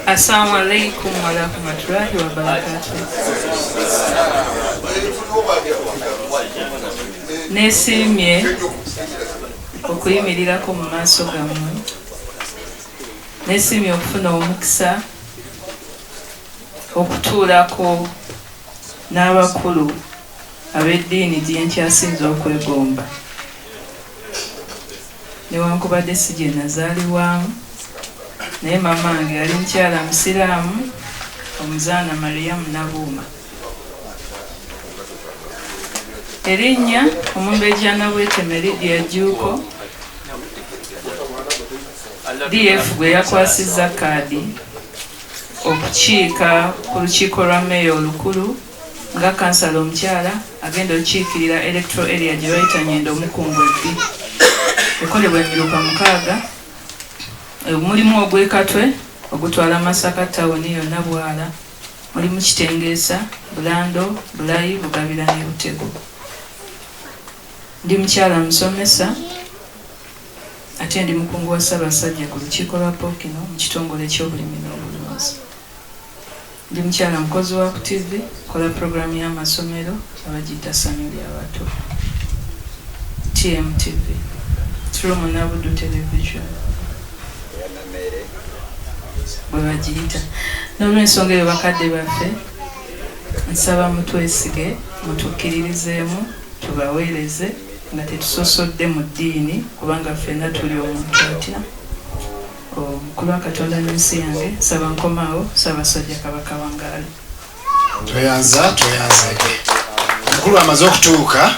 Assalamu alaikum warahmatullahi wabarakatuh. Nesiimye okuyimirirako mu maaso gammwe. Nesiimye okufuna omukisa okutuulako n'abakulu ab'eddiini gye nkyasinze okwegomba. Newankubadde si gye nazaalibwamu, naye maama wange yali mukyala Musiraamu, Omuzaana Mariamu Nabuuma. Erinnya Omumbejja Nabweteme Lydia Jjuuko, DF gwe yakwasizza kaadi okukiika ku lukiiko lwa Meeya olukulu nga kansala omukyala agenda okukiikirira electoral area gye bayita Nyendo Mukungwe B ekolebwa emiruka mukaaga eh, mulimu ogw'e Katwe ogutwala Masaka tawuni yonna Bwala, mulimu Kitengeesa, Bulando, Bulayi, Bugabira ne Butego. Ndi mukyala musomesa ate ndi mukungu wa Ssaabasajja ku lukiiko lwa Ppookino mu kitongole ky'obulimi n'obulunzi. Ndi mukyala mukozi wa ku TV, nkola pulogulaamu y'amasomero abagiyita Ssanyu ly'Abato, TMTV, through Munnabuddu Television bwe bagiyita. N'olwensonga eyo bakadde baffe nsaba mutwesige, mutukkiririzeemu tubaweereze nga tetusosodde mu ddiini kubanga ffenna tuli omuntu atya. Omukulu wa Katonda n'ensi yange nsaba nkomaawo Ssaabasajja Kabaka wangaale. Tweyanza tweyanzege. Omukulu amaze okutuuka.